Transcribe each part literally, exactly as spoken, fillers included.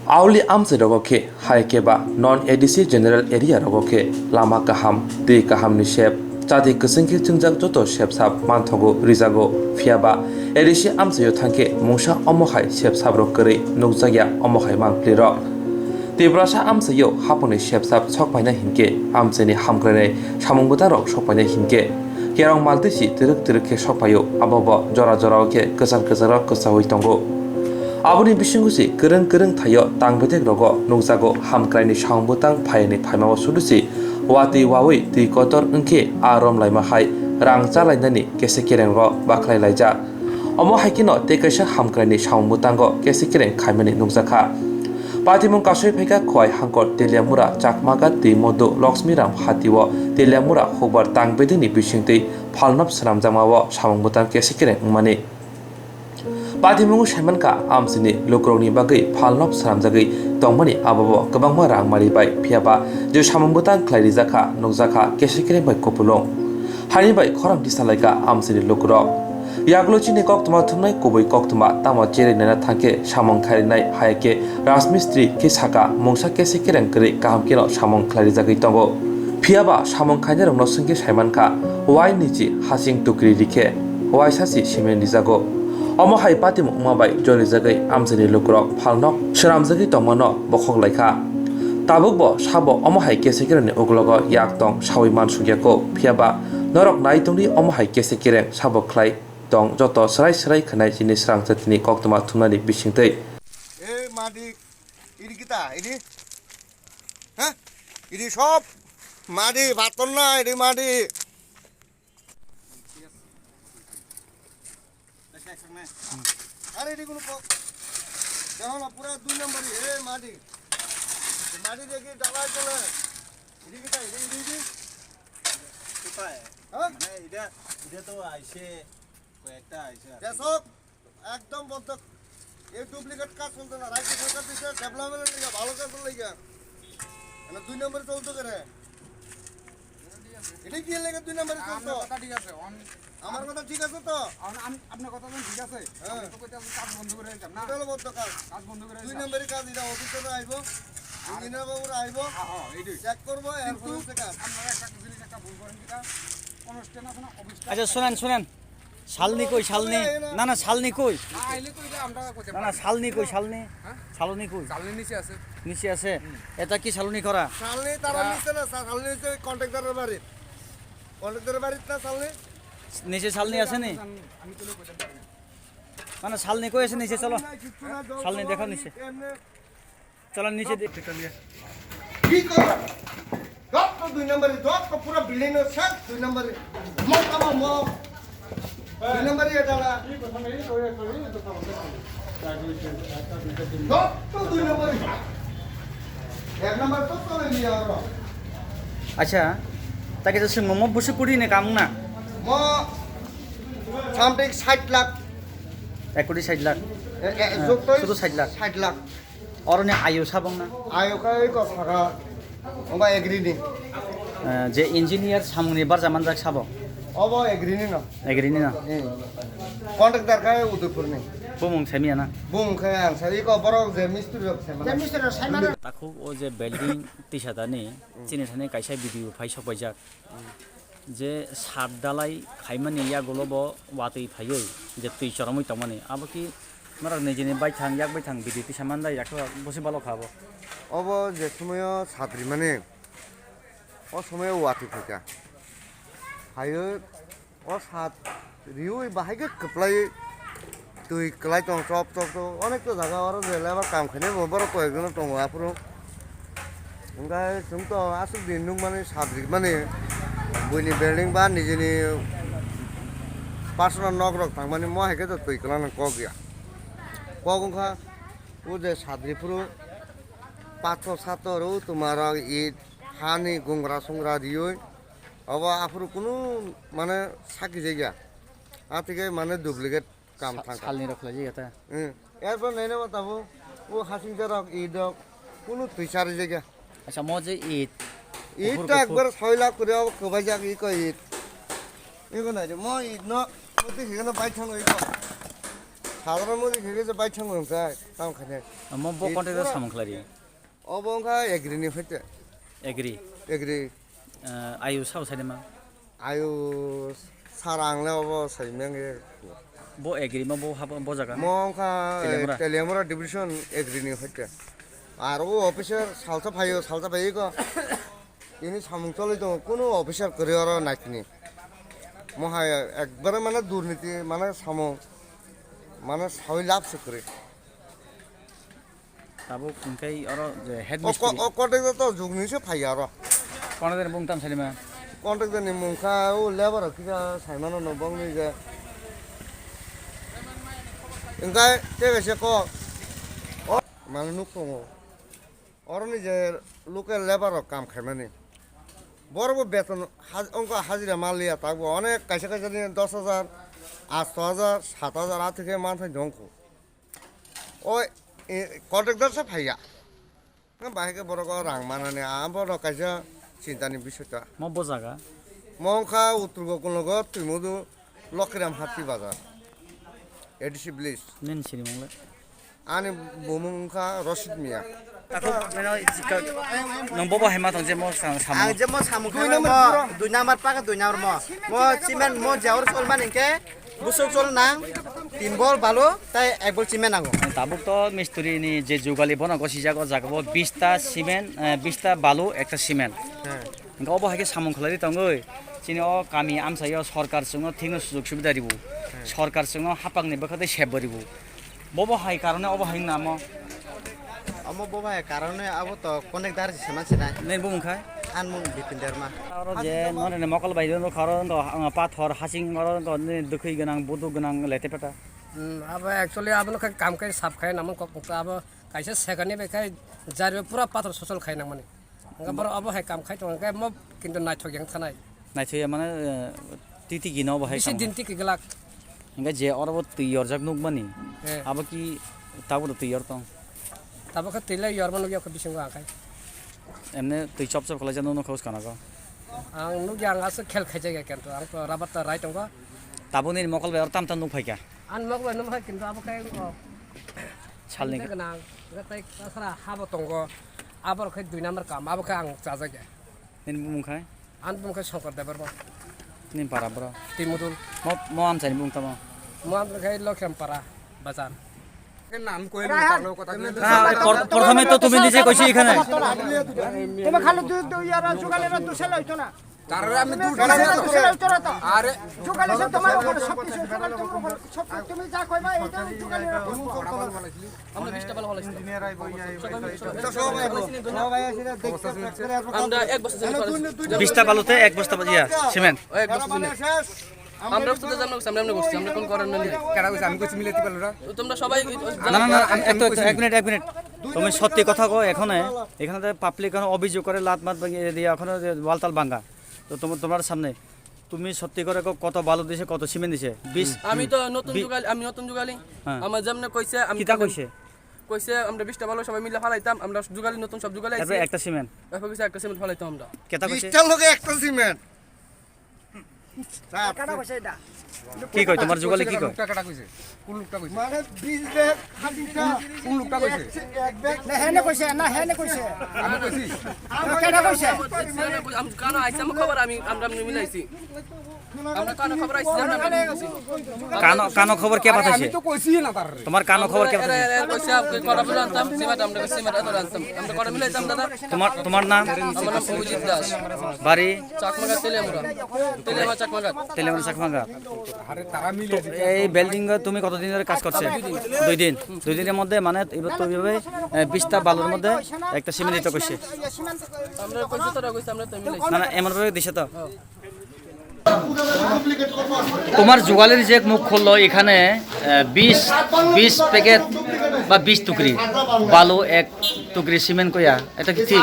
Auli amchai rogo khe hai khe ba non A D C general area rogo khe lama kaham, twi kaham ni sep, chati kwchwng khe chwngjak joto sep sap manthogo rijago, phiya ba A D C amchai o thang khe mungsa omo hai sep sap rok kwrwi nukjakya omo hai mangpli rok. Tiprasa amchai o haponi sep sap sok paina hinkhe amchai ni hamkrai nai samung bwtang rok sok paina hinkhe Kerong maltwi si twrwk twrwk khe sokphaio, abo bo jora jora o khe kwchar kwchar o kwchaui tongo. Aboni bisingo si kwrwng kwrwng thaio tang bedek rogo nukjago, hamkrai ni samung bwtang phaiyani phaima o sudu si watwi waui twi kotor wngkhe a rom laima hai rang cha lainani kese kereng rok bakhlai laijak. Omo hai kheno tei kaisa hamkrai ni samung bwtango kese kereng khaimani nukjakha. Patimung kasui phaikha Khowai Hangkor Teliamura Chakmaga Twi Modu Laxmiram Hatio Teliamura hukbar tang bedini bisingtwi phalnop swnamjakmao samung bwtang kese kereng wngmani. Patimungo saimankha amchini lukurokni bagwi phalnop swnamjagwi tongmani abobo kwbangma rang mari bai phiyaba je samung bwtang khlai rijakha nukjakha kese kereng bai kupulung. Hani bai khorang tisalaikha amchini lukurok. Yagulo chini koktwma thumnai kubui koktwma tamo cherwi naina thangkhe samung kharinai hai khe rajmistri khe saka mungsa kese kereng kwrwi kaham kheno samung khlairijagwi tongo. Phiyaba samung khainairokno swngkhe saimankha, wai nichi hasing tukri rikhe waisa si simen rijago. Omo hai patimung wngma bai jolijagwi amchaini lukurok phalnok swnamjagwi tongmano bokhok laikha. Tabukbo sabo omo hai kese kerengni uklogo yak tong saui mansukya kho, phiyaba norok nai tongdi omo hai kese kereng sabo khlai tong joto swrai swrai khwnai chini swrang jatini koktwma thumnani bisingtwi. Ei madi, idi kita, idi? Ha? Idi sob madi, baton na, idi madi. Are idi kuno kok. Dekho na, pura dui number, ei madi. Madi dekhi dalai chole. Idi kita, idi, idi, idi. কোথায়? হ্যাঁ? মানে এটা, এটা তো আইছে, কয়েকটা আইছে আর কি। দেশক একদম বন্ধ। এই ডুপ্লিকেট কাজ চলতো না। রাজ্য সরকার দিছে ডেভেলপমেন্টের লিগে, ভালো কাজের লিগে। মানে দুই নম্বরে চলতো কেন? এটা কি লেগে দুই নম্বরে চলতো? আপনার কথা ঠিক আছে। অন-, আমার কথা ঠিক আছে তো? আম-, আম-, আপনার কথা তো ঠিক আছে। হ্যাঁ। আমি তো কইতে আছি কাজ বন্ধ করে দিতাম না। এটা হলো বদ্ধ কাজ। কাজ বন্ধ করে দুই দিতাম। নম্বরই কাজ, এটা অফিসাররা আইবো, আর ইঞ্জিনিয়ার বাবুরা আইবো, হ্যাঁ, হ্যাঁ, এইটাই। চেক করবো, এরপরে কিন্তু হচ্ছে কাজ। আপনারা একটা জিনিস একটা ভুল করেন, কিটা? কোনো স্ট্যান্ড আছে না, অফিস স্ট্যান্ড আছে। আচ্ছা, শুনেন, শুনেন। শালনি কই, শালনি? না, না, শালনি কই? না, আইলে তো এটা আমরা করতে না, না, পারি। শালনি কই, শালনি? হ্যাঁ? শালনি কই? শালনি নিচে আছে। নিচে আছে? হুম। এটা কি শালনি করা? শালনি তারা এটা নিচে না, শা-, শালনি হচ্ছে কন্ট্রাক্টরের বাড়ি। কন্ট্রাক্টরের বাড়ির না শালনি? নিচে শালনি আছে নি? আমি, আমি তুলে করতে পারি না। না, না, শালনি কই আছে নিচে? চলো। শালনি নাই, কিচ্ছু নাই, জল শালনি জমা দেখাও হয়নি, নিচে। এমনি চলো নিচে দি-, কি কর? যত দুই নম্বরে, যত পুরো বিল্ডিং এর শেষ দুই নম্বরে। মো কামো মো। দুই নম্বরে এটা না। যত দুই নম্বরে। এক নম্বর তো চলে নিয়ে আরো। আচ্ছা, তাকে তো সে মোমো বসে করি নে কাম না। মো সামথিং ষাট লাখ। এক কোটি ষাট লাখ। এ, এ, হ্যাঁ, যতই শুধু ষাট লাখ। ষাট lakh. Oroni ayo sabong na? Ayo khe iko saka, oba agri ni. Eh, je engineer samung ni barja manjak sabo? Obo agri ni no. Agri ni no? Hmm. Contractor khe Udaipur ni. Bumung semiya na? Bumung khe ang sa, iko borok je mistri rok se mane. Takhuk o je building tisa dani, chini thani kaisa video phai sok paijak. Je sat dalai khaimani yagulo bo watwi phaiwi je twi choromwi tongmani, abo ki norok nijini baithang yak baithang bidi tisa mandai yakhe bosi balo kha bo. Obo je somoyo sat rimani, o somoyo watwi phaikha. Phaiwi o sat riwi bahai khe kwplai. Twi kwlai tong chop chop chop, onek to jaga oro je lebar kam khainai bo borok koyek jono tongo aphuru. Hwnkhe chwng to aswk din nukmani sat rikmani, buini building ba nijini personal nok rok thangmani mo hai khe to twi kwlangna kok ya. Kok wngkha o je sat ri phuru pathor sathor o twma rok it hani gungra sungra riwi obo aphuru kunu mane saki jaiya. Athikhe mane duplicate. Kam sa-, thangkha. Salni rok khlai jaya ta. Hmm. Erpor naina ma tabo, o hasing jarok, id rok, kunu twi chari jaya. Acha, mo je id. Id kuphur ta kuphur. Ekbar soi lakh kuri abo kwbai jak iko id. Iko nai de, mo id no, mo twi higano bai thang iko. Sadharon modi khe khe je bai thang rong sai, tamo khainai. Omo bo contractor samung khlai ri. Obo wngkha agri ni phaite. Agri. Agri. Eh, ayu sabo sai ma? Ayu sar ang le obo sai meng ye. Bo agri ma bo habo bo jaga? Mo wngkha, eh, Teliamura? Teliamura division agri ni phaite. Ar o officer salsa phaio, salsa phaio ko. Ini samung cholai tongo, kunu officer kwrwi oro naikini. Mohai ekbare mane durniti, mane samung, mane sawi lab se kwrwi. Tabuk hwnkhe oro je head O ko-, mistri. O contractor to jugni se phai aro. Contractor ni bung tam salima? Contractor ni mung kha o labour kisa saimano no bongni je. Hwnkhe tei kaisa kok. O mane nuk tongo. Oroni je local labour rok kam khaimani, borok bo beton haj-, wngkha hajira maliya, tabuk onek kaisa kaisa ni dos hajar, asto hajar, sat hajar, a theke manthai wngkha. O, e, contractor se phaiya. Bahai khe borok o rang manani, a borok kaisa chinta ni bisoi ta. Mo bo jaga? Mo wngkha Uttor Gokulnagar, Twimudu, Lokhiram Hati Bazar, A D C village. Nini sinimung le? Ani bumung wngkha Rosit Miya. Takhuk, meno, jika, nang bobo hai ma tong je mo sa-, samung. Ang je mo samung khe mo dui number paka dui number mo. Mo cement mo jaor sol man hingke busuk sol nang tin bol balu tai ek bol cement nango. Tabuk to mistri ni je jugali bono gosi jago jaga bo bista cement, eh, bista balu ekta cement. Hingke obo hai khe samung khlai tongoi. Chini o kami amsai o sorkar chwngno thikno sujok subida ribu. Sorkar chwngno hapang ni bwkha tei sep bo ribu. Bobo hai karone obo hai namo. Omo bobo hai karone abo to connect dar se man se nai. Nei bo mungkha? An mung Bipin Derma. Aro je nore ne mokol bai don kharo ngo, ang pathor hasing oro ngo ne dukhui gwnang, buduk gwnang lete peta. Hmm, abo actually abo no khai kam khai sap khai namon kok abo kaisa sekani bai khai jari pura pathor sosol khai nang mani. Hingke borok obo hai kam khai tongo, hingke mo kintu naithok yang thanai. Naithok ya mane, eh, titi gino obo hai bisi kam din khai. Tiki glak. Hingke je oro bo twi yorjak nukmani, eh, abo ki tabuk twi yor tong? Tabuk khe twi le yorma nukya kho bisingo ang khai. Emne twi chop chop khlai jak nukno khaus kana ko? Ang nukya ang aswk khel khaijak ya kintu ang to rabar ta rai tongo. Tabuk nini mokol bai oro tam tam nuk phaikha? Ang mokol bai nuk phai kintu abo khai o. Salni. Ang gwnang, hingke tei tasara habo tongo. Abo khe dui number kam, abo khe ang chajak ya. Nini bumung khai? Ani bumung khe Songkor Debbarma. Nini para bro? Timudul. Mo, mo amchaini bumung tamo? Mo amchaini khai Lokhiram para bazar. নাম কৈ না, তাৰ লগত কথা কৈ না। না, প্ৰ-, প্ৰথমে তো তুমি নিজে কৈছি এখানে। তুমি খালি দুই, দুই ইয়ারা জোগাড় এরা দুসে লইতো না। তারা আমি তুমি দুটো জোগাড় এরা দুসে লইতো না তো। আরে। জোগাড় এসে তোমার উপরে সব কিছু, জোগাড় তোমার উপরে সব কিছু। তুমি যা কইবা, এইটা জোগাড় এরা করবো। আমরা বিশটা বালু ফালাইছিলাম। ইঞ্জিনিয়ার আইবো, ইয়া আইবো, সবাই মিলে, সবাই মিলে। আমরা এক বস্তা সিমেন্ট ফালাইছি। বিশটা বালুতে এক বস্তা, ইয়া, সিমেন্ট। এক বস্তা সিমেন্ট। আমরা শুধু জানো, আমরা এমনি করছি, আমরা কোন করার নেই। কেডা কইছে? আমি কইছি মিলাইতে পারলো না। তো তোমরা সবাই না, না, না, আমি একটু, একটু, এক মিনিট, এক মিনিট। তুমি সত্যি কথা কও, এখানে, এখানে তো পাবলিক এখন অভিযোগ করে, লাত মাত ভাঙিয়ে দিয়ে, এখন যে ওয়ালতাল ভাঙ্গা। তো তোমার, তোমার সামনে, তুমি সত্যি করে কও, কত বালু দিছে, কত সিমেন্ট দিছে? বিশ, আমি তো নতুন বিশ। যুগালি, আমি নতুন যুগালি। হ্যাঁ। আমার যেমনে কইছে, আমি কিতা কইছে? কইছে, আমরা বিশটা বালু সবাই মিলে ফালাইতাম, আমরা যুগালি নতুন সব যুগালি তারপরে আইছি। একটা সিমেন্ট। এরপর কইছে একটা সিমেন্ট ফালাইতাম আমরা। কিতা কইছে? বিশটার লগে একটা সিমেন্ট। স্যার, কাটা কইছে এটা। কি কয় তোমার যুগালি কি কয়? লোকটা কাটা কইছে। কোন লোকটা কইছে? মানে বিশ ব্যাগ, খালি কোন লোকটা কইছে? এক, এক ব্যাগ। না, হেনে কইছে, না, হেনে কইছে। আমি কইছি। না, কেডা কইছে? আমি কানো আইছি, আমার খবর আমি, আমরা, আমরা মিলাইছি। আমরা কানো খবর আইছি, আমরা মিলাইছি। কানো, কানো খবর কে আরে, আমি পাঠাইছে? তো কইছি না তার। তোমার কানো খবর কে পাঠাইছে? এরা, এরা কইছে, আপনি কটা বলে আনতাম, সিমেন্ট, আমরা সিমেন্ট এত আনতাম। আমরা কটা মিলাইতাম, দাদা? তোমার, তোমার নাম? আমার নাম অভিজিৎ দাস। বাড়ি? চাকমাঘাট, তেলিয়ামুড়া। তেলিয়ামুড়া, চাকমাঘাট। তেলিয়ামুড়া, চাকমাঘাট। তো এই বিল্ডিং এ তুমি কতদিন ধরে কাজ করছে? দুই দিন। দুই দিনের মধ্যে মানে এবার তো এইভাবে, এ, বিশটা বালুর মধ্যে একটা সিমেন্ট দিতে কইছে। আমরা কইছি তো, কইছি, আমরা তো মিলাইছি। না, না, এমন ভাবে দিছে তো? তোমার যুগালির যে মুখ খুললো এখানে, আহ, বিশ, বিশ প্যাকেট বা বিশ টুকরি বালু, এক টুকরি সিমেন্ট কইয়া, এটা কি ঠিক?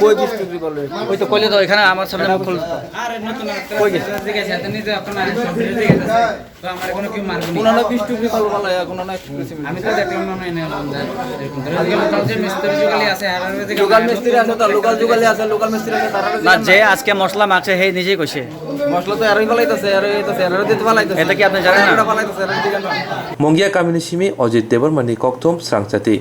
কই বিশ টুকরি বলে? ওই তো কইলে তো এখানে আমার সামনে মুখ খুল। কই গেছে? কোনো না বিশ টুকরি বলে বলা, কোনো না এক টুকরি সিমেন্ট। আমি তো দেখলাম না, এনে আলাদা এরকম করে। আজকে লোকাল যে মিস্ত্রি জোগালি আছে, আর ওই যে লোকাল মিস্ত্রি আছে, তো লোকাল জোগালি আছে, লোকাল মিস্ত্রি আছে, তারা না, যে আজকে মশলা মাখছে, হে নিজেই কইছে। মশলা তো এরাই ফালাইতেছে, এরাই হইতেছে, এরাই দিতে ফালাইতেছে। এটা কি আপনি জানেন না? এরাই ফালাইতেছে, এরাই দিতে ফালাইতেছে। Mongia kamini simi Ojit Debbarmani kokthum srangchati.